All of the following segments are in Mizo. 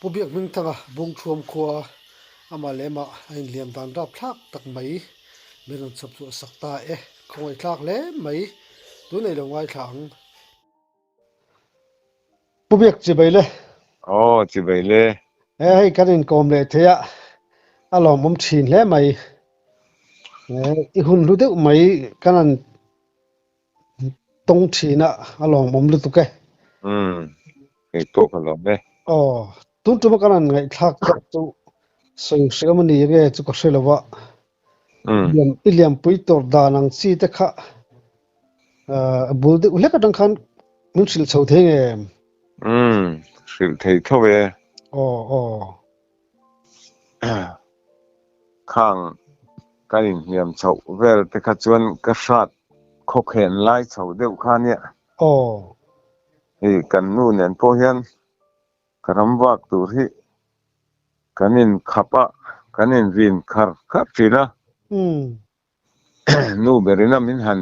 Pu Biakhmingthanga Bungthuam khua amah leh amah a inhliam dan rapthlak tak mai min rawn chhawp chhuah sak ta e. Khawngaihthlak hle mai. Tun ei lo ngaithla ang. Pu Biak chibai le. Aw chibai le. He hei kan inkawm leh thei a, a lawmawm thin hle mai. I hun hlu deuh mai kan han tawng thin a, a lawmawm lutuk e. Umm, kei pawh ka lawm e. Aw, tun tuma kan han ngaihthlak tak chu sawi hriam a ni nge chu ka hre lo a. I liampui tawr dan ang chi te kha a bul deuh hlek atang khan min hrilh chho thei nge em? Umm, hrilh thei tho e. Aw, aw. Khang kan inhliam chhoh vel te kha chuan ka hrat khawkhen lai chho deuh kha nia. Aw. Hei kan nu nen pawh hian ka ram vak tur hi kan in khap a, kan in vin khar khar thin a. Nu berin a min han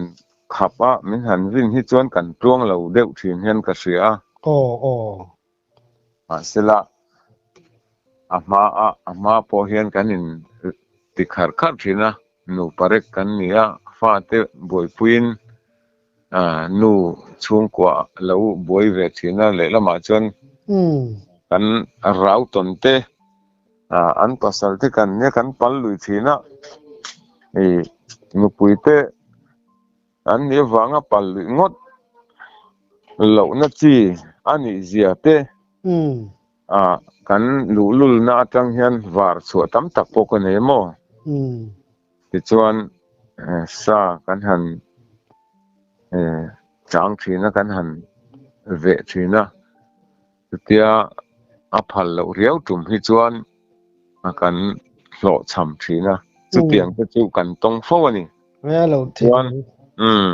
khap a, min han vin hi chuan kan tluang lo deuh thin hian ka hria a. Aw aw. Mahsela a hma a, a hma pawh hian kan in ti khar khar thin a, nu parek kan ni a, fate buaipuiin Nu chhungkua lo buai ve thin a, lehlamah chuan kan rau tawn te, an pasal te kan nia kan pal lui thin a, nupui te an nih avanga pal luih ngawt lohna chi a nih zia te kan luhlulna atang hian var chhuah tam tak pawh ka nei maw? Tichuan sa kan han chang thin a, kan han veh thin a, chutia a phal loh riau tum hi chuan kan hlawhchham thin a, chutiang te chu kan tawng fo a ni. Chuan umm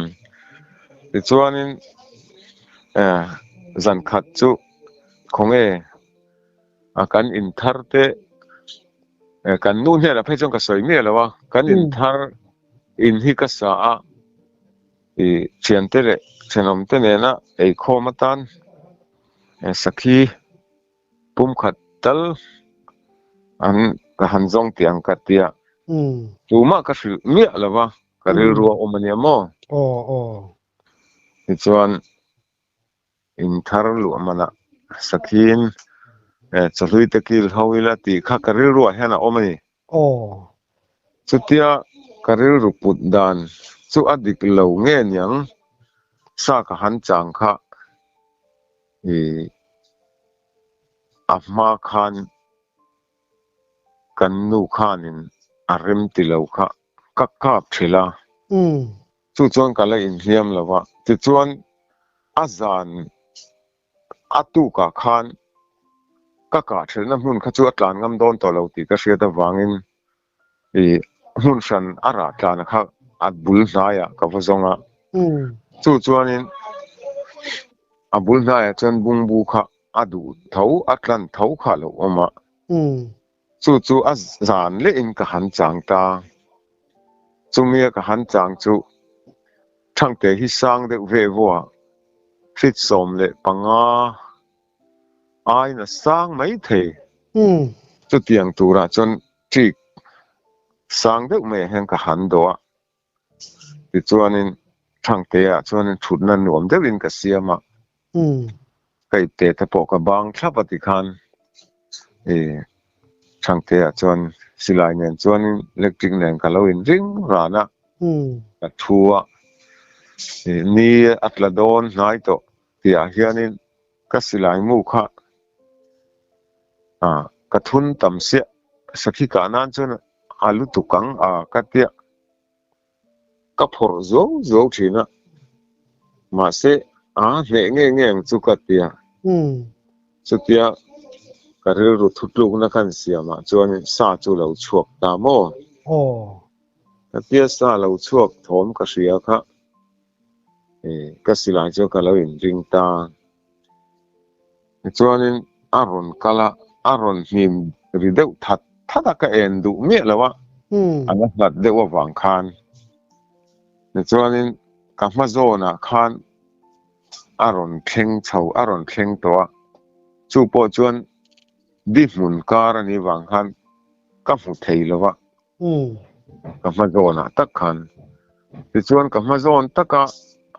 tichuanin zan khat chu khawnge a kan inthar te kan nu hnenah phei chuan ka sawi miah lo a, kan inthar in hi ka sa a, ih thiante leh thenawm te nena eikhawm atan sakhi pumkhat tal an ka han zawng tih ang ka tia, tumah ka hrilh miah lo va, ka rilru a awm ania maw? Tichuan. Inthar luah manah sakhiin chawhlui te kil ho ila tih kha ka rilruah hian a awm a ni. Aw. Chutia ka rilru put dan chu a dik lo nge niang sa ka han chang kha ih a hma khan kan nu khanin a rem ti lo kha ka kap thelh a. Chu chuan ka la inhliam lo va, tichuan a zan a tukah khan ka kah thelhna hmun kha chu a tlan ngam dawn tawh lo tih ka hriat avangin ih hmun hran a rah tlana kha a bul hnaiah ka va zawng a. Chu chuanin a bul hnaiah chuan bungbu kha a duh tho, a tlan tho kha a lo awm a. Chu chu a zan lehin ka han chang ta. Chumia ka han chang chu Thangte hi sang deuh ve vua, feet 15 aiin a sang mai thei. Chutiang turah chuan ṭik sang deuh maiah hian ka han dawh a. Tichuanin Thangteah chuanin thutna nuam deuhin ka siam a, ka ipte te pawh ka bang thlap a tikhan i Thangteah chuan silai nen chuanin electric nen ka lo inring ran a, ka thu a, i ni a tla dawn hnai tawh tihah hianin ka silai mu kha ka thun tam siah sakhi kah nan chuan a lutuk ang a ka tia ka phawrh zuau zuau thin a mahse a hneh nge nge ang chu ka tia chutia ka rilru thutlukna kan siamah chuan sa chu lo chhuak ta maw ka tia sa lo chhuak thawm ka hria kha ka silai chu ka lo inring ta. Tichuanin a rawn kal a, a rawn hnim ri deuh that that a, ka en duh miah lo a, a la hlat deuh avang khan. Tichuanin ka hma zawnah khan a rawn thleng chho, a rawn thleng tawh a, chu pawh chuan. Di hmun kar a nih vang khan ka hmu thei lo a, ka hma zawnah tak khan. Tichuan ka hma zawn taka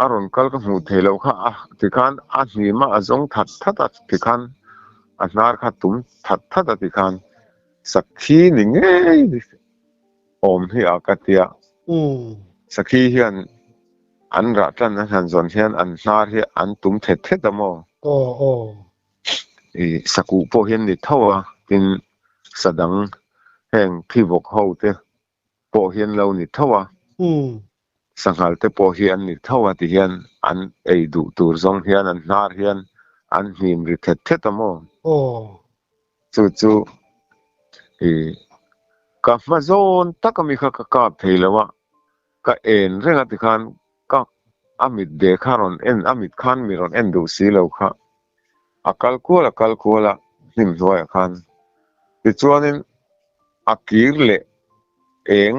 a rawn kal ka hmuh theih loh kha a tikhan a hnim a, a zawng that that a tikhan a hnar kha tum that that a tikhan sakhi ni ngei awm hi a ka tia. Sakhi hian an rah tan an han zawn hian an hnar hi an tum thet thet a maw? I sakuh pawh hian ni tho a, tin sa dang heng thivawk ho te pawh hian lo ni tho a, sanghal te pawh hi an ni tho a ti hian an ei duh tur zawng hian an hnar hian an hnim ri thet thet a maw? Chu chu i ka hma zawn tak ami kha ka kap thei lo a, ka en reng a tikhan ka a mit ve kha rawn en a mit khan mi rawn en duh si lo kha a kal kual a kal kual a hnim hnuaiah khan tichuanin a kir leh eng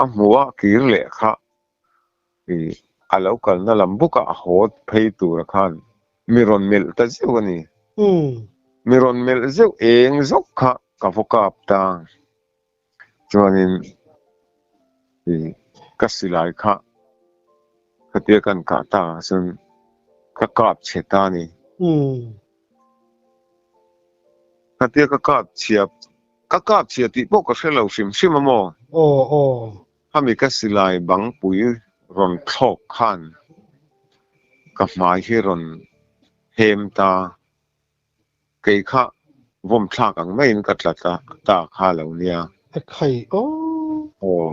a hmu a kir leh kha ih a lo kalna lam bawk a a haw phei tura khan mi rawn melh ta zeuh a ni. Mi rawn melh zeuh eng zawk kha ka vaw kap ta. Chuanin ih ka silai kha khatia kan kah ta ah chuan ka kap chhe ta a ni. Khatia ka kap chhia ka kap chhia tih pawh ka hre lo hrim hrim a maw? Khami ka silai bangpui rawn thlawk khan ka hmai hi rawn hem ta. Kei kha vawm thlak ang maiin ka tla ta ta kha lo nia. E khai aw. Aw.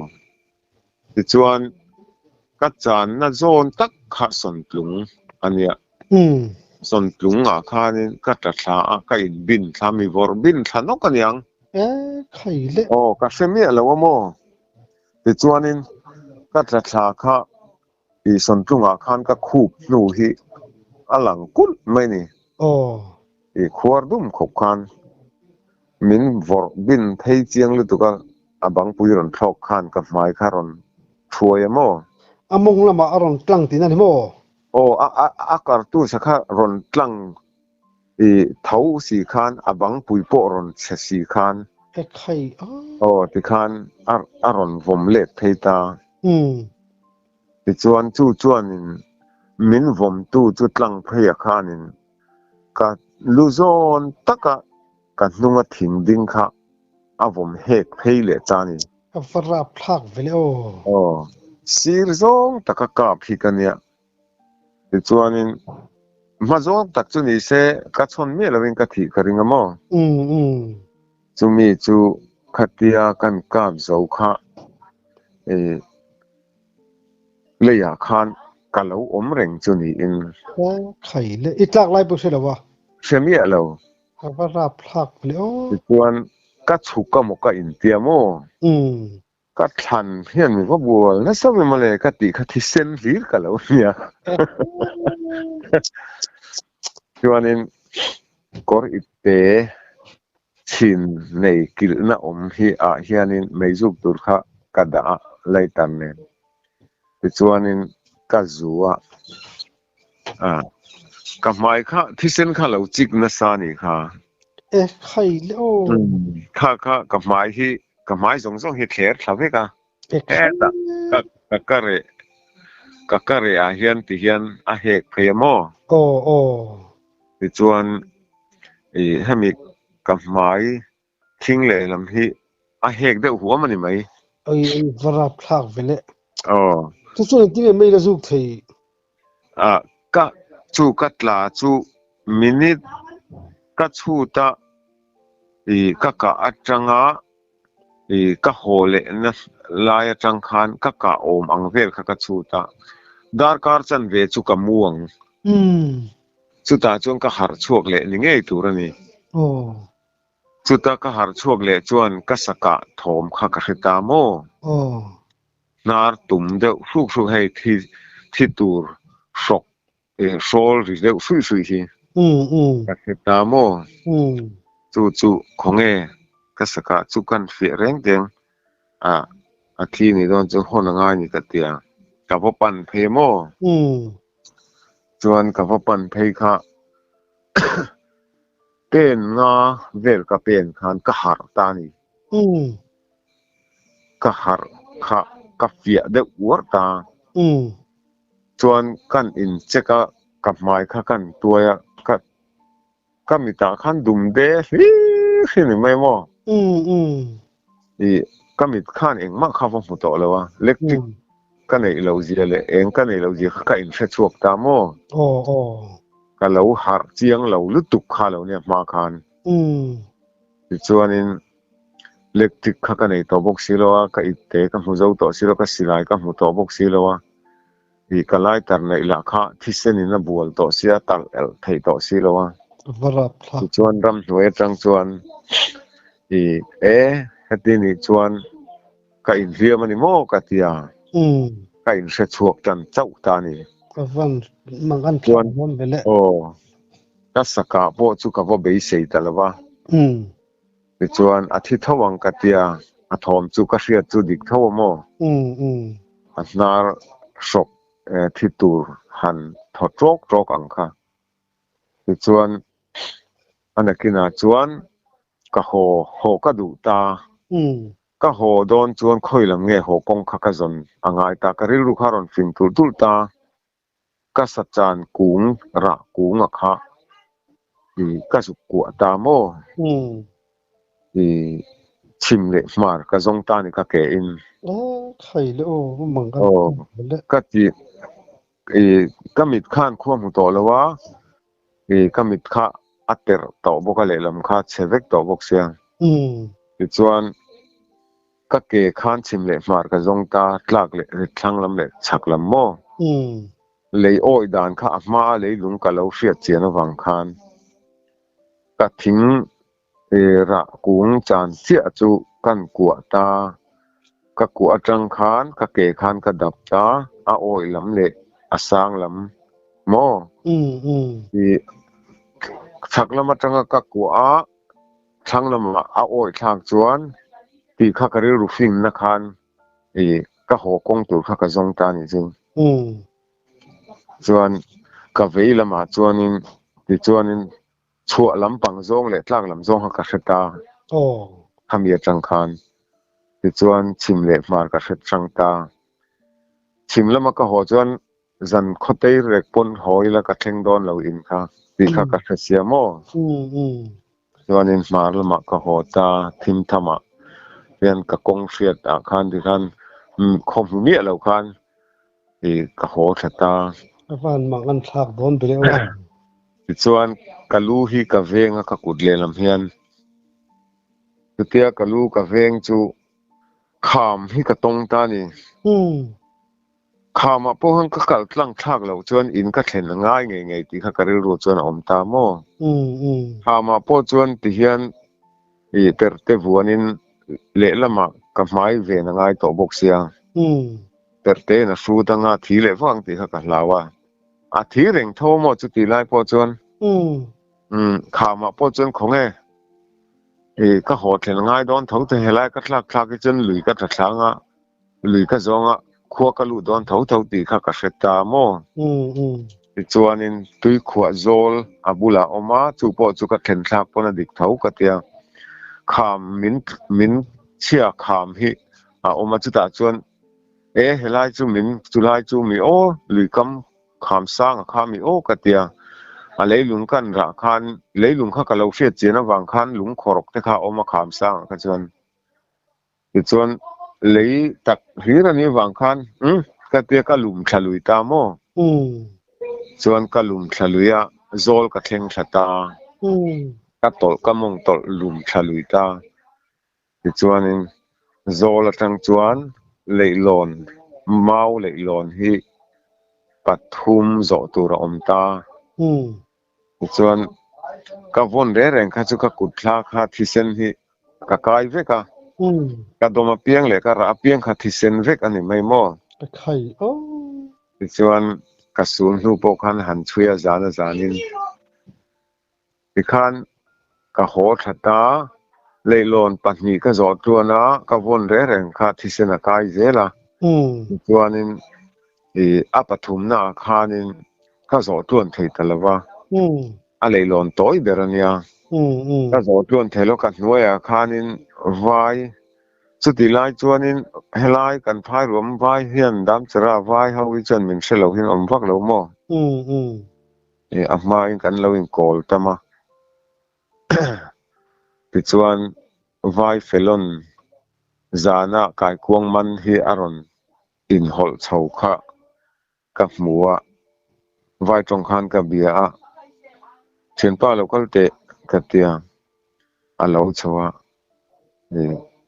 Tichuan ka channa zawn tak kha sawntlung a nia. Sawntlung ah khanin ka tla thla a, ka in bin thla, mi vawrh bin thla nawk a niang. E khai le. Aw, ka hre miah lo a maw. Tichuanin ka tla thla kha I sawntlungah khan ka khup hnu hi a lang kulh mai ni. I khuar dum khawp khan min vawrh bin phei chiang lutuk a, a bangpui rawn thlawk khan ka hmai kha rawn thuai a maw? A mawng lamah a rawn tlang tihna ni maw? Aw, a kartu sa kha rawn tlang i tho si khan a bangpui pawh rawn chhe si khan. E khai a. Aw, tikhan a rawn vawm let phei ta. Tichuan chu chuanin min vawmtu chu tlang pheiah khanin ka lu zawn taka ka hnunga thing ding kha a vawm hek phei leh ta a ni. Ka va rap thlak ve le aw. Aw, sir zawng taka kap hi ka nia. Tichuanin hma zawng tak chu ni se ka chhawn miah lovin ka thih ka ring a maw? Chumi chu khatia kan kap zo kha i leiah khan ka lo awm reng chu niin. Aw khai le, i tlak lai pawh hre lo a? Hre miah lo. Ka va rap thlak le aw. Tichuan ka chhuk a maw ka intia maw? Ka thlan hian mi va bual nasa ve mawle ka tih kha thisen hlir ka lo nia. Chuanin kawr ipte chhin nei kilhna awm hi ah hianin meizuk tur kha ka dah a lighter nen. Tichuanin ka zu a, ka hmai kha thisen kha lo chik nasa a nih kha. E khai le aw. Kha kha ka hmai hi ka hmai zawng zawng hi thler thla vek a. Hetah ka ka ka reh ka ka reh ah hian ti hian a hek phei a maw? Aw aw. Tichuan i hemi ka hmai thing lehlam hi a hek deuh huam a ni mai. Oi oi va rap thlak ve le. Aw. Chu chuan engtin nge mail a zuk thei? A ka chu ka tla chu minute ka chhut a i ka kah atanga i ka haw leh na lai atang khan ka kah awm ang vel kha ka chhut a, darkar chanve chu ka mu ang. Chutah chuan ka harh chhuak leh ni ngei tur a ni. Chuta ka harh chhuak leh chuan ka sakah thawm kha ka hre ta maw? Hnar tum deuh hruk hruk hei thi thi tur hrawk hrawl ri deuh hruih hruih hi ka hre ta maw? Chu chu khawnge ka sakah chu kan fiah reng teng a a thi ni dawn chu hawn a ngai ni ka tia ka va pan phei maw? Chuan ka va pan phei kha. Pen nga vel ka pen khan ka harh ta a ni. Ka harh kha ka fiah deuh uar ta. Chuan kan in check a, ka hmai kha kan tuai a, ka ka mitah khan dum de hlir hi ni mai maw? Ih, ka mit khan engmah kha va hmu tawh lo a, electric ka neih loh zia leh eng ka neih loh zia kha ka inhre chhuak ta maw? Ka lo harh chiang lo lutuk kha lo nia hma khan. Tichuanin electric kha ka nei tawh bawk si lo a, ka itte ka hmu zo tawh si lo, ka silai ka hmu tawh bawk si lo a, ih ka lighter neih lah kha thisen in a bual tawh si a, talh elh theih tawh si lo a. Tichuan ramhnuai atang chuan ih e heti nih chuan ka inhliam a ni maw ka ti a, ka inhre chhuak tan chauh ta a ni. Chuan aw ka sakah pawh chu ka va beisei ta lo va, tichuan a thi tho ang ka ti a, a thawm chu ka hriat chu dik tho a maw? A hnar hrawk thi tur han thaw tawk tawk ang kha. Tichuan a nakinah chuan ka haw haw ka duh ta. Ka haw dawn chuan khawi lam nge haw kawng kha ka zawn a ngai ta, ka rilru kha a rawn fing tulh tulh ta. Ka sachan kung rah kung a kha i ka zuk kuah ta maw? I chhim leh hmar ka zawng ta ni ka ke in. Aw ka ti i ka mit khan khua hmu tawh lo a, i ka mit kha a terh tawh bawk a lehlam kha chhe vek tawh bawk sia. Tichuan Ka ke khan chhim leh hmar ka zawng ta, tlak leh thlang lam leh chhak lam maw? Lei awi dan kha a hma a leilung ka lo hriat chian avang khan ka thing rah kung chan chiah chu kan kuah ta, ka kuah atang khan ka ke khan ka dap ta, a awi lam leh a sang lam maw? Chhak lam atanga ka kuah a. Thlang lamah a awi thlak chuan tih kha ka rilru fimna khan i ka haw kawng tur kha ka zawng ta a nih chu. Chuan ka vei lamah chuanin tichuanin chhuah lampang zawng leh tlak lam zawng kha ka hre ta khami atang khan. Tichuan chhim leh hmar ka hre hrang ta. Chhim lama ka haw chuan Zan khawtei rek pawn haw ila ka thleng dawn lo in kha tih kha ka hre sia maw? Chuanin hmar lamah ka haw ta, thim thamah hian ka kawng hriat ah khan ti khan khaw hmu miah lo khan i ka haw tha ta. A van mang an thlak dawn ber e. Tichuan ka lu hi ka veng a ka kut lehlam hian chutia ka lu ka veng chu kham hi ka tawng ta a ni. Khamah pawh khan ka kal tlang thlak loh chuan in ka thlen a ngai ngei ngei tih kha ka rilru chuan a awm ta maw? Khamah pawh chuan ti hian i perte vuanin lehlamah ka hmai ven a ngai tawh bawk sia. Perte in a hrut anga a thi leh vak ang tih kha ka hlau a. A thi reng tho maw chuti lai pawh chuan? Khamah pawh chuan khawnge i ka haw thlen a ngai dawn tho te helai ka thlak thlak hi chuan lui ka tla thlang a. Lui ka zawng a, khua ka luh dawn tho tho tih kha ka hre ta maw? Tichuanin tui khuah zawl a bulah a awm a, chu pawh chu ka thlen thlak pawn a dik tho ka tia. Kham min min chhia kham hi a awm a, chutah chuan e helai chu min chulai chu mi aw lui kam kham sang a kha mi aw ka tia. A leilung kan rah khan leilung kha ka lo hriat chian avang khan lung khawrk te kha a awm a kham sangah kha chuan. Tichuan, lei tak hlir a nih vang khan, Umm, ka tia ka lum thla lui ta maw? Chuan ka lum thla lui a, zawl ka thleng thla ta. Ka tawlh, ka mawng tawlh lum thla lui ta. Tichuanin, zawl atang chuan leihlawn, mau leihlawn hi pathum zawh tur a awm ta. Tichuan, ka vawn reng reng kha chu ka kut thla kha thisen hi ka kai vek a, ka dawm apiang leh ka rah apiang kha thisen vek a ni mai maw? Tichuan, ka sul hnu pawh khan han chhui a zan a zanin tikhan ka haw tha ta, leihlawn pahnih ka zawh tluan a, ka vawn reng reng kha thisen a kai zel a, tichuanin I a pathumna ah khanin ka zawh tluan thei ta lo va, a leihlawn tawi ber a nia. Ka zawh tluan thei lo ka hnuaiah khanin vai chuti lai chuanin helai kan phai ruam vai hian Damchara vai ho hi chuan min hre lo hian awm vak lo maw? A hmain kan lo inkawl tam a. Tichuan vai Felon zana kaikuang man hi a rawn inhawlh chho kha ka hmu a, vai tawng khan ka bia a, Thianpa lo kal teh ka tia, a lo chho a,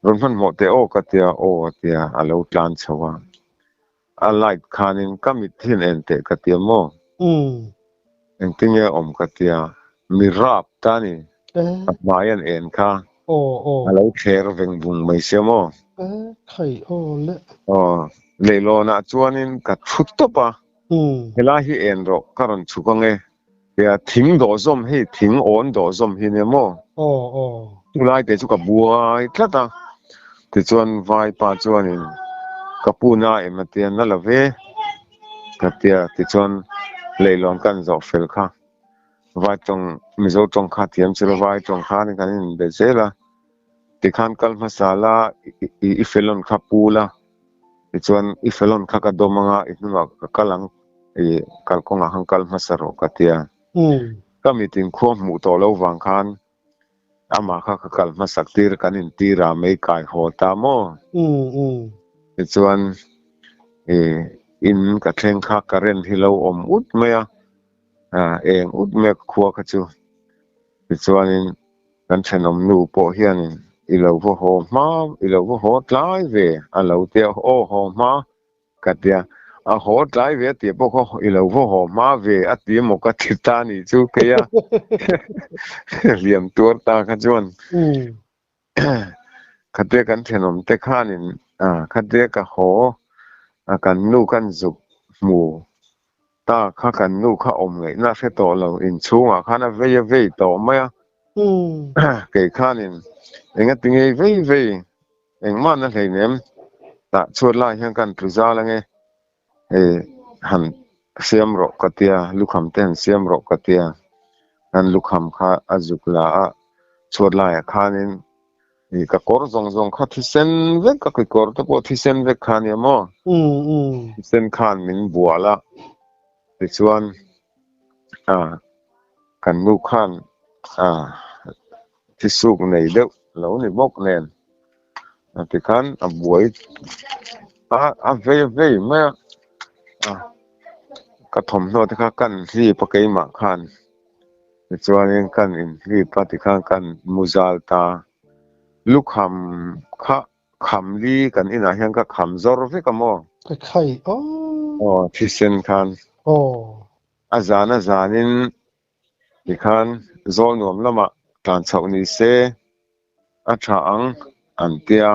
rawn hmanhmawh teh aw ka tia, aw a tia, a lo tlan chho a, a light khanin ka mit hian en teh ka tia maw? Engtinge a awm ka tia, mi rap ta ni, a hmai an en kha, a lo thler veng vung mai sia maw? Aw, leihlawnah chuanin ka thu tawp a, helai hi en rawh ka rawn chhuk ang e, tia thing dawh zawm hei thing awn dawh zawm hi nia maw? Chulai te chu ka buai tlat a, tichuan vaipa chuanin ka pu na em a tia na lo ve ka tia, tichuan leihlawn kan zawh fel kha. Vai tawng Mizo tawng kha thiam chu la vai tawng khan kan inbe zel a, tikhan kal hmasa la i felon kha pu la, tichuan i felon kha ka dawm anga i hnungah ka kal ang i kalkawngah khan kal hmasa rawh ka tia. Ka mitin khua hmuh tawh lo vang khan amah kha ka kal hmasak tir kan intir a mei kai haw ta maw? Tichuan i in ka thleng kha current hi lo awm ut mai a. Eng ut mek khua kha chu tichuanin kan thenawm nu pawh hianin i lo va haw hma i lo va haw tlai ve a lo tia aw haw hma ka tia a haw tlai ve a tih pawh kha i lo va haw hma ve a ti emaw ka ti ta nih chu keia hliam tuar ta kha chuan khatia kan thenawm te khanin khatia ka haw kan nu kan zuk hmu ta kha kan nu kha awm ngaihna a hre tawh lo inchhungah khan a vei a vei tawh mai a kei khanin engati ngei vei vei engmah na hleinem tah chhuat lai hian kan tlu zal ange hei han siam rawh ka tia lukham te han siam rawh ka tia an lukham kha a zuk la a chhuat laiah khanin ih ka kawr zawng zawng kha thisen vek ka kekawr te pawh thisen vek kha ania maw thisen khan min bual a tichuan ah kan nu khan ah thisuk nei deuh lo ni bawk nen. Tikhan a buai a a vei a vei mai a a ka thawmhnaw te kha kan hlip a keimah khan tichuanin kan inhlip a tikhan kan mu zal ta lukham kha kham li kan inah hian ka kham zawr vek a maw? Ka khai aw. Aw thisen khan. Aw. A zan a zanin Tikhan zawl nuam lamah tlan chhoh ni se a tha ang an tia.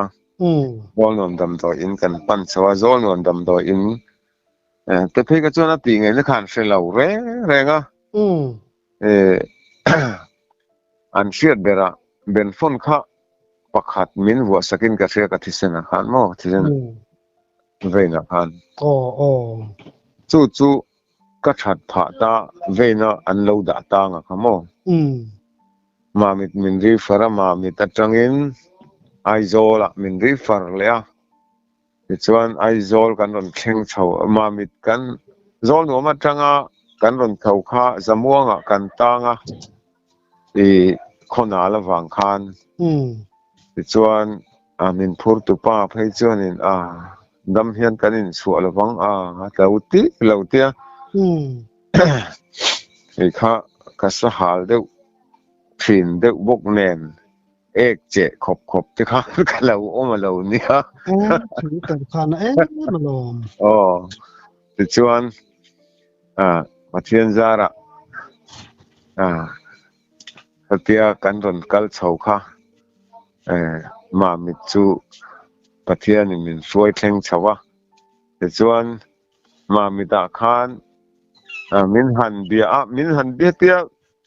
Zawl nuam damdawi in kan pan chho a, zawl nuam damdawi in te phei kha chuan a tih ngaihna kha an hre lo reng reng a. An hriat berah Benfon kha pakhat min vuah sakin ka hria ka thisen ah khan maw thisen vein ah khan. Chu chu Ka that phah ta veina an lo dah tang a kha maw? Mamit min refer a, Mamit atangin Aizawl ah min refer leh a, tichuan Aizawl kan rawn thleng chho, Mamit kan Zawlnuam atanga kan rawn tho kha Zamuang ah kan tang a, i khawnal avang khan tichuan min phur tupa phei chuanin a dam hian kan inchhuah lovang a a lo ti lo tia hei kha ka sahal deuh thin deuh bawk nen ek cheh khawp khawp te kha ka lo awm a lo nia aw tichuan Pathian zarah hetia kan rawn kal chho kha Mamit chu Pathianin min hruai thleng chho a, tichuan Mamitah khan min han bia a, min han bia tia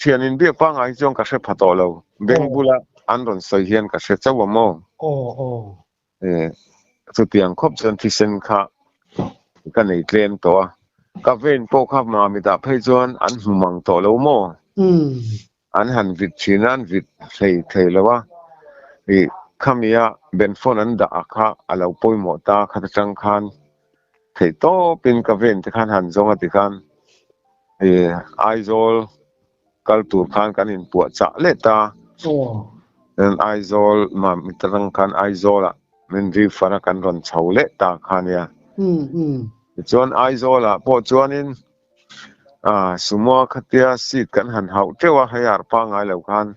thian inbiak pangngai hi chuan ka hre pha tawh lo, beng bula an rawn sawi hian ka hre chauh a maw? Chutiang khawp chuan thisen kha ka nei tlem tawh a, ka vein pawh kha Mamitah phei chuan an hmu mang tawh lo maw? an han vit thin a, an vit hlei thei lo a, ih khamia benphone an dah a kha a lo pawimawh ta khat atang khan theih tawpin ka ven te khan han zawng a tikhan ih Aizawl kal tur khan kan inpuah chah leh ta. Chuan Aizawl Mamit atang khan Aizawl ah min refer a kan rawn chho leh ta kha nia. Tichuan Aizawl ah pawh chuanin Sumo khatia seat kan han hauh teuh a, hei ar pangngai lo khan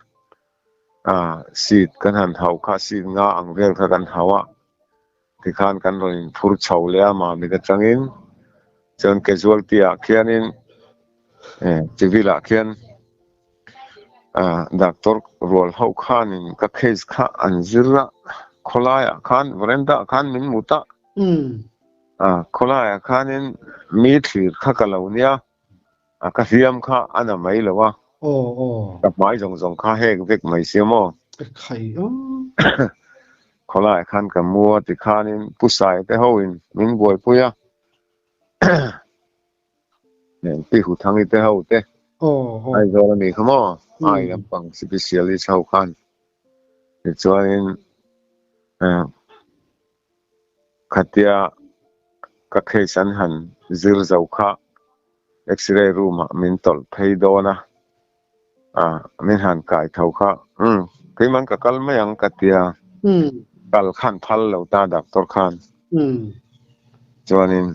seat kan han hauh kha seat nga ang vel kha kan hauh a, tikhan kan rawn inphur chho leh a Mamit atangin chuan casualty ah khianin civil ah khian doctor rual ho khanin ka case kha an zir a, khawlaiah khan veranda ah khan min mut a. A, khawlaiah khanin mi thlir kha ka lo nia, a ka hliam kha a na mai lo a, ka hmai zawng zawng kha hek vek mai sia maw? Khawlaiah khan ka mu a tikhanin Pu Saia te hoin min buaipui a, Pi Huthangi te ho te, Aizawl a nih kha maw? Ai lampang specialist ho khan tichuanin Khatia ka case an han zir zo kha x-ray room ah min tawlh phei dawn a, ah min han kai tho kha umm keiman ka kal mai ang ka tia, kal khan phal lo ta doctor khan chuanin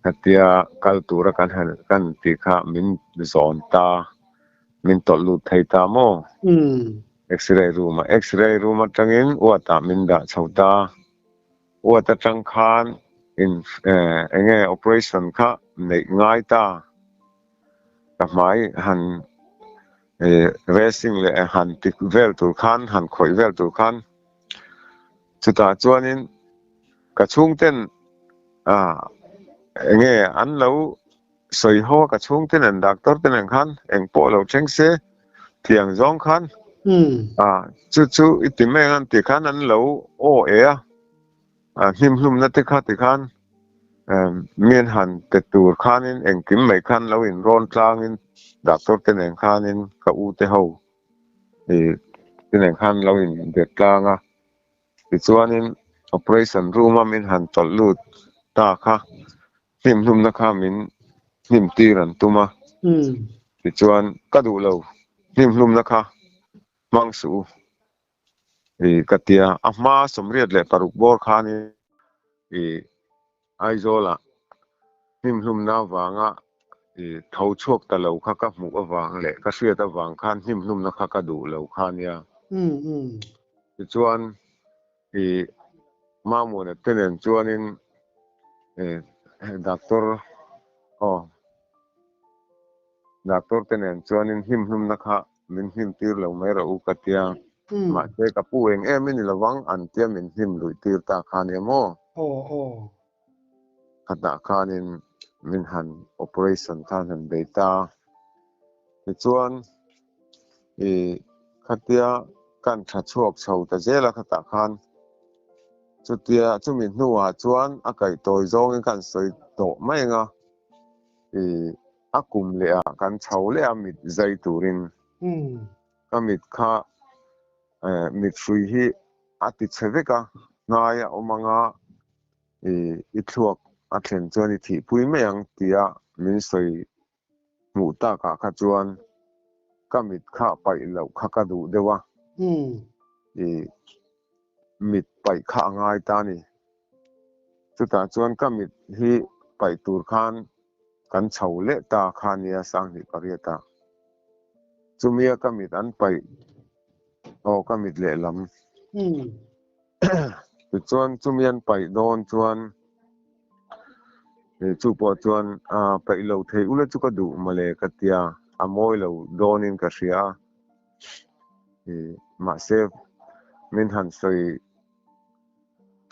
khatia kal tura kan han kan tih kha min zawn ta min tawlh lut thei ta maw? X-ray room ah X-ray room atangin ward ah min dah chho ta. Ward atang khan in eng nge operation kha neih ngai ta. Ka hmai han dressing leh han tik vel tur khan han khawih vel tur khan chutah chuanin ka chhungten ah eng nge an lo Sawi ho a ka chhungte nen doctor te nen khan eng pawh lo thleng se tiang zawng khan a chu chu i ti mai ang an tih khan an lo aw e a, a hnim hlumna te kha ti khan mi an han pe tur khanin engkim mai khan lo in rawn tlangin doctor te nen khanin ka u te ho i te nen khan lo in be tlang a. Tichuanin operation room a min han tawlh lut ta kha hnim hlumna kha min hnim tir an tum a, tichuan ka duh lo hnim hlumna kha hmang suh u i ka tia, a hma 86 bawr khanin i Aizawlah hnim hlumna avanga i tho chhuak ta lo kha ka hmuh avang leh ka hriat avang khan hnim hlumna kha ka duh lo kha nia. Tichuan i Mamuana te nen chuanin doctor aw doctor te nen chuanin hnim hlumna kha min hnim tir lo mai rawh u ka tia. Mahse ka pu eng em i ni lovang an tia min hnim luih tir ta kha nia maw? Khatah khanin min han operation khan han bei ta. Tichuan i khatia kan tha chhuak chho ta zel a khatah khan chutia chumi hnuah chuan a kaihtawi zawngin kan sawi tawh mai ang a i a kum leh ah kan chho leh a mit zai turin ka mit kha mit hrui hi a ti chhe vek a, hnai a awm anga i thluak a thlen chuan i thihpui mai ang tia min sawi hmuh takah kha chuan ka mit kha paih loh kha ka duh deuh a, i mit paih kha a ngai ta a ni. Chutah chuan ka mit hi paih tur khan kan chho leh ta kha nia 2008 ah. Chumia ka mit an paih aw ka mit lehlam. Tichuan chumi an paih dawn chuan chu pawh chuan paih lo thei ula chu ka duh mawle ka tia a mawi lo dawnin ka hria a. Mahse min han sawi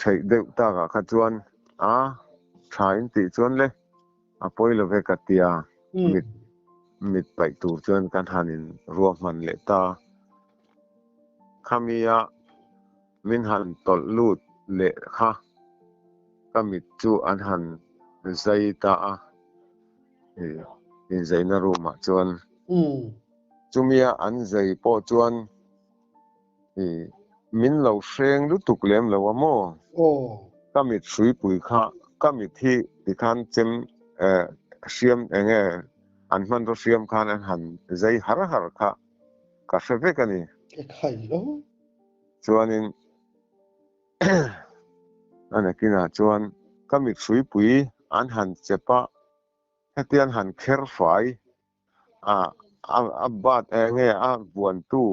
theih deuh takah kha chuan a tha in tih chuan le a pawi lo ve ka tia mit mit paih tur chuan kan han in ruahman leh ta. Khamia min han tawlh lut leh kha ka mit chu an han zai ta a, inzaina room ah chuan. Chumia an zai pawh chuan i min lo hreng lutuk lem lo a maw? Aw. Ka mit hruipui kha ka mit hi tikhan chem hriam enge an hmanraw hriam khan an han zai har har kha ka hre vek a ni. E khai lo. Chuanin a nakinah chuan ka mit hruipui an han chep a, hetian han kher fai a a bat enge a vuantu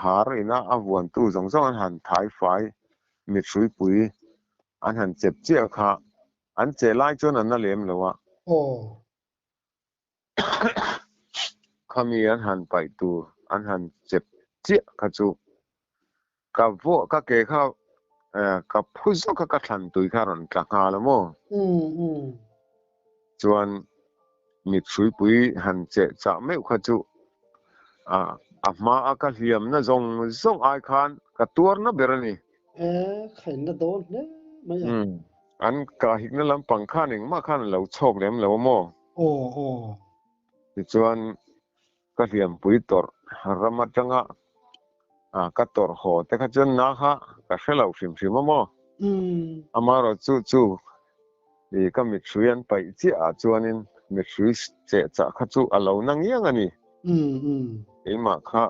har ina a vuantu zawng zawng an han thai fai mit hruipui an han chep chiah kha an che lai chuan an la lem lo a. Aw. Khami an han paih tur an han chep chiah kha chu ka vuah ka ke kha ka phu zawk a ka thlan tui kha a rawn tla nghal a maw? Chuan mit hruipui han cheh chah meuh kha chu a a hma a ka hliamna zawng zawng ai khan ka tuarna ber a ni. E, khainna dawn hle mai a. An kahikna lampang khan engmah khan a lo chhawk lem lo a maw? Aw, aw. Tichuan ka hliampui tawrh ram atanga ka tawrh haw te kha chuan na kha ka hre lo hrim hrim a maw? Amaherawh chu chu i ka mithrui an paih chiah ah chuanin mithrui cheh chah kha chu a lo na ngiang a ni. Keimah kha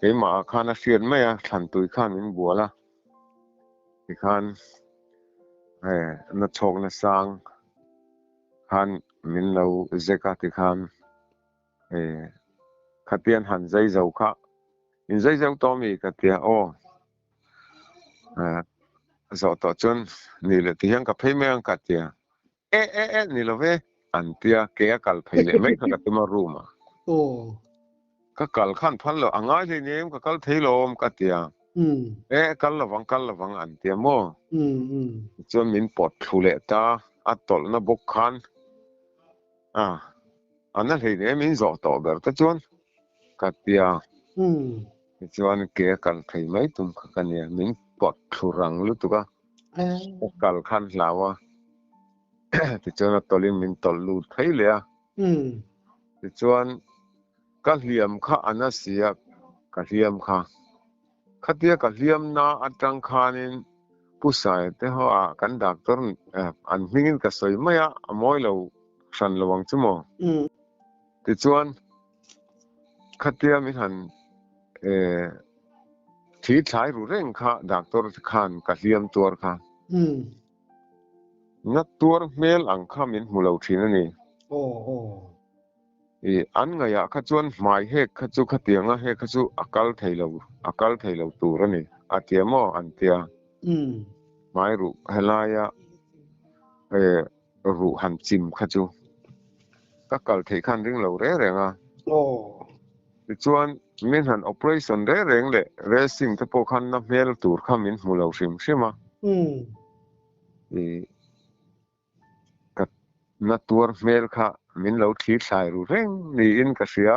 keimah ah khan a hriat mai a, thlantui khan min bual a tikhan na chhawk na sang khan min lo zek a tikhan Khatian han zai zo kha in zai zo tawh mi ka tia aw zawh tawh chuan ni leh ti hian ka phei mai ang ka tia e e e ni lo ve an tia ke a kal phei leh mai kha ka tum a room ah ka kal khan phal lo a ngai hlei nem ka kal thei lo awm ka tia e kal lovang kal lovang an tia maw chuan min pawt thlu leh ta a tawlhna bawk khan A, a na hlei hle min zawh tawh ber te chuan ka tia. Tichuan ke a kal thei mai tum kha ka nia, min pawt thlu rang lutuk a, ka kal khan hlau a, tichuan a tawlhin min tawlh lut phei leh a. Tichuan ka hliam kha a na si a, ka hliam kha. Khatia ka hliam na atang khanin Pu Saia te ho ah kan doctor an hmingin ka sawi mai a, a mawi lo hran lo ang chu maw? Tichuan khatia min han thi thlai ru reng kha doctor te khan ka hliam tuar kha. Na tuar hmel ang kha min hmu lo thin a ni. I an ngaihah kha chuan hmai hek kha chu khatianga hek kha chu a kal thei lo, a kal thei lo tur a ni a tia maw an tia. Hmai ruh helaia ruh han chim kha chu ka kal theih khan ring lo reng reng a. Tichuan min han operation reng reng leh racing te pawh khan na hmel tur kha min hmu lo hrim hrim a. I Ka na tuar hmel kha min lo thli thlai ru reng niin ka hria.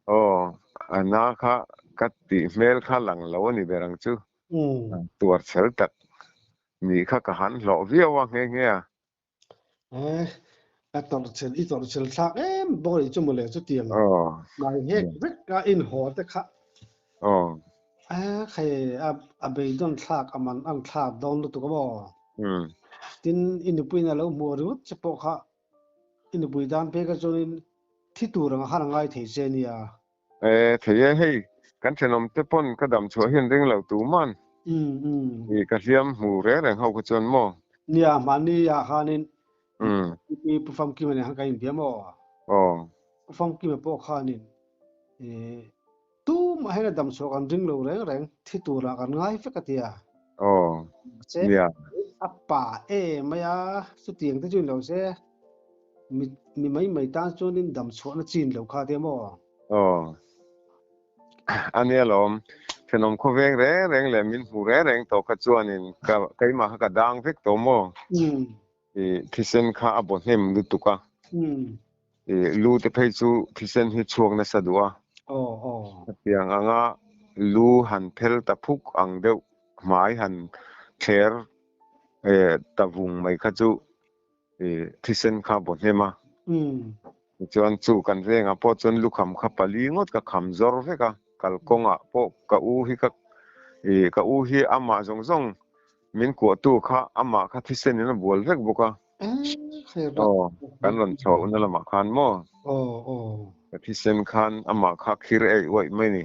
Aw, a na kha ka tih hmel kha lang lo a ni ber ang chu. Tuar chhel tak nih kha ka han hlawh viau a nghe nghe a. A tawrh chhel, i tawrh chhel thlak em bawk a nih chu mawle chutiang. Mai hek vek a inhaw te kha. Aw. A khai a beidawn thlak a man ang thlak dawn lutuk a maw? Tin i nupuiin a lo hmuh ringawt che pawh kha i nupui dan phei kha chuanin thi tur ang khan a ngai thei che nia. E thei e hei kan thenawm te pawn ka dam chhuah hian ring lo tu man. I ka hliam hmu reng reng ho kha chuan maw? Nia mahni ah khanin Pu Famkima nen khan kan inbia maw? Aw. Pu Famkima pawh khanin Tumah hian a dam chhuah kan ring lo reng reng, thi turah kan ngai vek a tia. Aw, nia. A pa e mai a, chutiang te chu ni lo se, mi mi mai mai tan chuanin dam chhuahna chin lo kha tia maw? Aw, a nia lawm. Thenawm khawveng reng reng leh min hmu reng reng tawh kha chuanin ka keimah kha ka dang vek tawh maw? I thisen kha a baw hnem lutuk a. I lu te phei chu thisen hi chhuak nasa duh a. Hetiang anga lu han phel ta phuk ang deuh hmai han thler ta vung mai kha chu i thisen kha a baw hnem a. Tichuan chu kan vengah pawh chuan lukham kha pali ngawt ka kham zawr vek a, kalkawngah pawh ka u hi ka ih ka u hi amah zawng zawng min kuahtu kha amah kha thisen in a bual vek bawk a. Aw kan rawn chhohna lamah khan maw? Ka thisen khan amah kha khir eih uaih mai ni.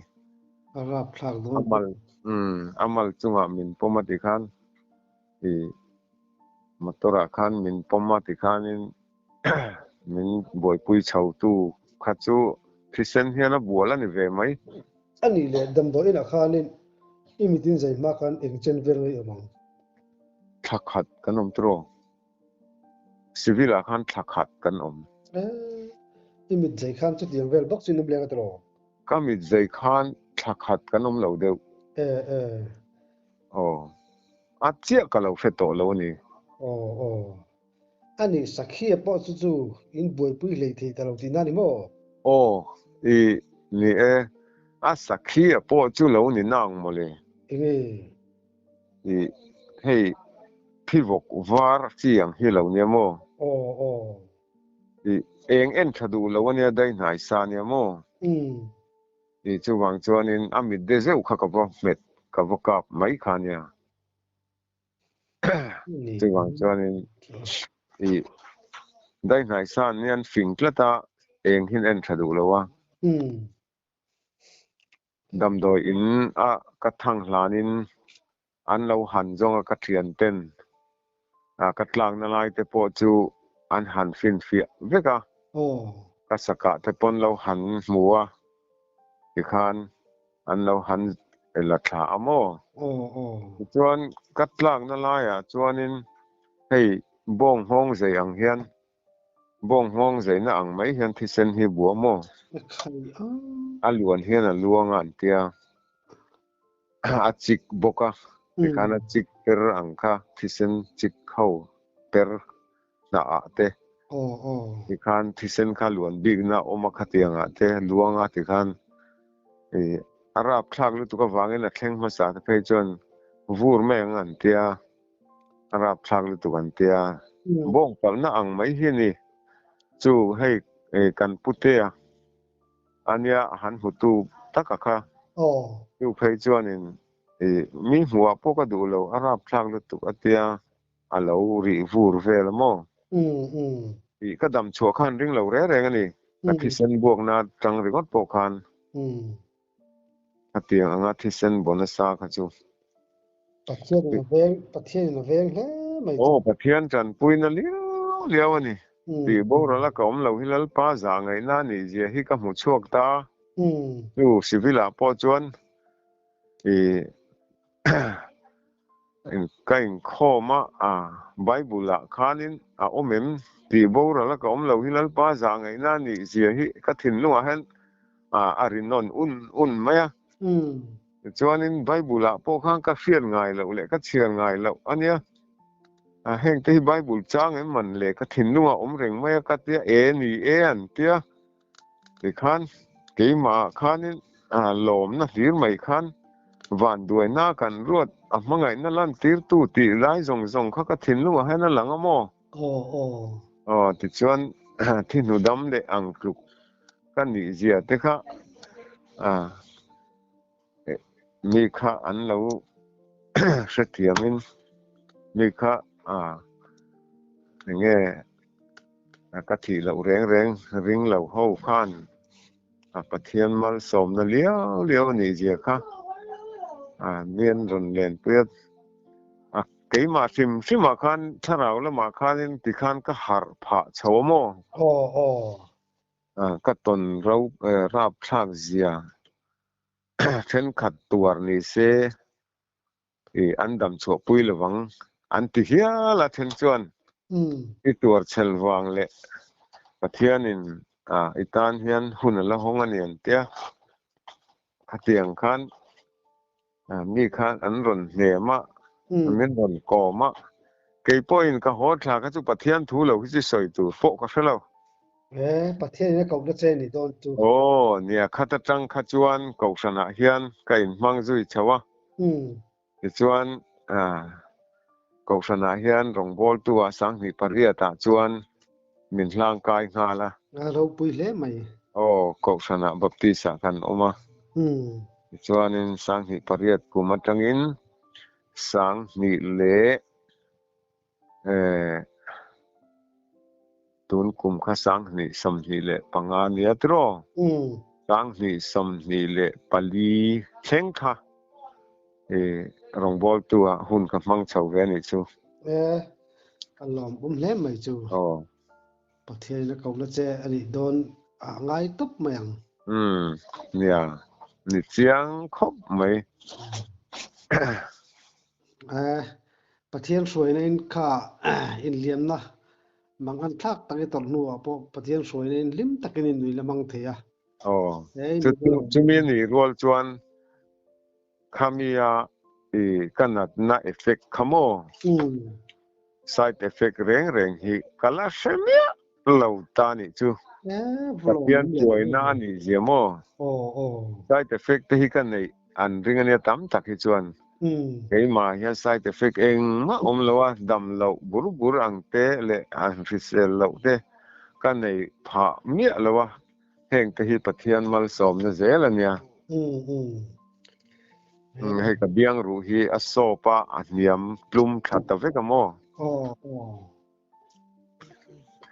A rapthlak dawn. A mal umm a mal chungah min pawm a ti khan ih motor ah khan min pawm a ti khanin min buaipui chhotu kha chu thisen hian a bual a ni ve mai. A nih leh damdawi inah khanin i mitin zai hma khan eng chen vel ngei awm ang? Thla khat kan awm tiraw? Civil ah khan thla khat kan awm. I mit zai khan chutiang vel bawk chu in awm leng a tiraw? Ka mit zai khan thla khat kan awm lo deuh. E e. Aw. A chiah ka lo hre tawh lo a ni. Aw aw. A nih Sakhia pawh chu chu in buaipui hlei thei ta lo tihna a ni maw? Aw, i ni e. A Sakhia pawh chu lo ni nang mawle. Enge? I hei phivawk var chi ang hi lo nia maw? Aw, aw. I eng en tha duh lo ania dai hnai sa nia maw? Umm. I chuvang chuanin a mit de zeuh kha ka va hmet, ka va kap mai kha nia. Chuvang chuanin i daihnai san hian fing tlat a, eng hin en tha duh lo a. Damdawi in a ka thang hlanin an lo han zawng a ka thian ten ka tlakna lai te pawh chu an han finfiah vek a. Ka sakah te pawn lo han hmu a tikhan An lo han la thla a maw? Tichuan ka tlakna laiah chuanin hei bawng nghawng zei ang hian, bawng nghawng zeina ang mai hian thisen hi bua maw? A luan hian a luang a an tia, a chik bawk a, tikhan a chik per ang kha thisen chik ho per hnah ah te tikhan thisen kha luan bikna a awm a khatiang ah te luang a tikhan ih a rapthlak lutuk avangin a thleng hmasa te phei chuan vur mai ang an tia a rapthlak lutuk an tia bawng palhna ang mai hi a ni chu hei kan putea ania han hmutu taka kha chu phei chuanin ih mi hmuh ah pawh ka duh lo a rapthlak lutuk a tia. A lo rih vur vel a maw? Tih ka dam chhuah khan ring lo reng reng a ni. Ka thisen buakna tang ringawt pawh khan khatiang anga thisen baw nasa kha chu. Pathian in a veng, Pathian in a veng hle mai chu. Aw, Pathian tanpuina liau liau a ni. Tih boral a ka awm lo hi Lalpa zah ngaihna a nih zia hi ka hmu chhuak ta. Chu civil ah pawh chuan i Ka inkhawm a, a Bible ah khanin a awm em tih boral a ka awm lo hi Lalpa zah ngaihna a nih zia hi ka thinlungah hian a ri nawn un un mai a. Tichuanin Bible ah pawh khan ka hriat ngai loh leh ka chhiar ngai loh a nia. Heng te hi Bible chang em man le ka thinlungah awm reng mai a ka tia e ni e an tia. Tikhan keimah ah khanin lawmna hlir mai khan vanduaina kan ruat a hmangaihna lantirtu tih lai zawng zawng kha ka thinlungah hian a lang a maw? Aw tichuan thi hnu dam leh ang tluk ka nih zia te kha mi kha an lo hrethiamin mi kha enge Ka thih loh reng reng ring lo ho khan a Pathian malsawmna liau liau a nih zia kha mi an rawn lenpui a. A keimah hrim hrimah khan thlarau lamah khanin tikhan ka harh phah chho a maw? Aw aw. Ka tawn ro rapthlak zia thenkhat tuar ni se I an dam chhuah pui lovang an ti hial a then chuan i tuar chhel vang leh Pathianin i tan hian hun a la hawng a ni an tia. Khatiang khan mi khan an rawn hnem a, min rawn kawm a, kei pawhin ka haw thla kha chu Pathian thu lo hi chu sawi tur pawh ka hre lo. E, Pathianin a kohna che ni dawn chu. Aw, nia khat atang kha chuan kohhranah hian ka inhmang zui chho a. Tichuan, kohhranah hian rawngbawltu ah 2008 ah chuan min hlangkai nghal a. A ropui hle mai. Aw, Kohhranah Baptist ah kan awm a. Tichuanin 2008 kum atangin 2000 leh tun kum kha 2025 nia tiraw? 2024 thleng kha rawngbawltu ah hun ka hmang chho ve a nih chu. E, a lawmawm hle mai chu. Aw. Pathianin a kohna che a nih dawn a ngai tawp mai ang. Umm, nia, ni chiang khawp mai. E, Pathian hruaina in kha inliamna mang an thlak tak i tawrh hnuah pawh Pathian hruaina in hlim takin i nui la mang thei a. Aw, chu chumi a nih rual chuan Khamia i ka natna effect kha maw? Side effect reng reng hi ka la hre miah lo ta nih chu. Pathian tuaina a nih zia maw? Side effect te hi ka neih an ring ania tam tak hi chuan. Keimah hian side effect engmah awm lo a, dam loh bur bur ang te leh han hrisel loh te ka nei phah miah lo a. Heng te hi Pathian malsawmna zel a nia. Hei ka biang ruh hi a sawp a, a hniam tlum tha ta vek a maw?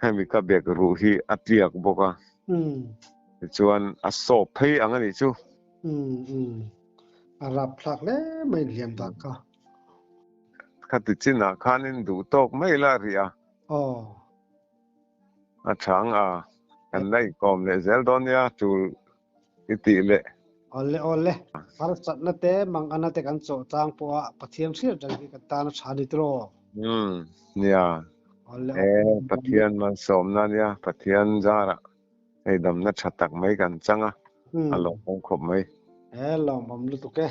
Hemi ka bek ruh hi a tliak bawk a, tichuan a sawp phei ang a nih chu. A rap thlak hle mai hliam dan kha. Khati chinah khanin duh tawk mai la rih a. A chhang a, kan la inkawm leh zel dawn nia tul i tih leh. Awle awle, harsatna te mangana te kan chawh tlang pawh a Pathian hriat reng hi kan tan a tha ni tiraw? Umm nia, Awle e Pathian malsawmna nia, Pathian zarah hei damna tha tak mai kan chang a, a lawmawm khawp mai. E lawmawm lutuk e.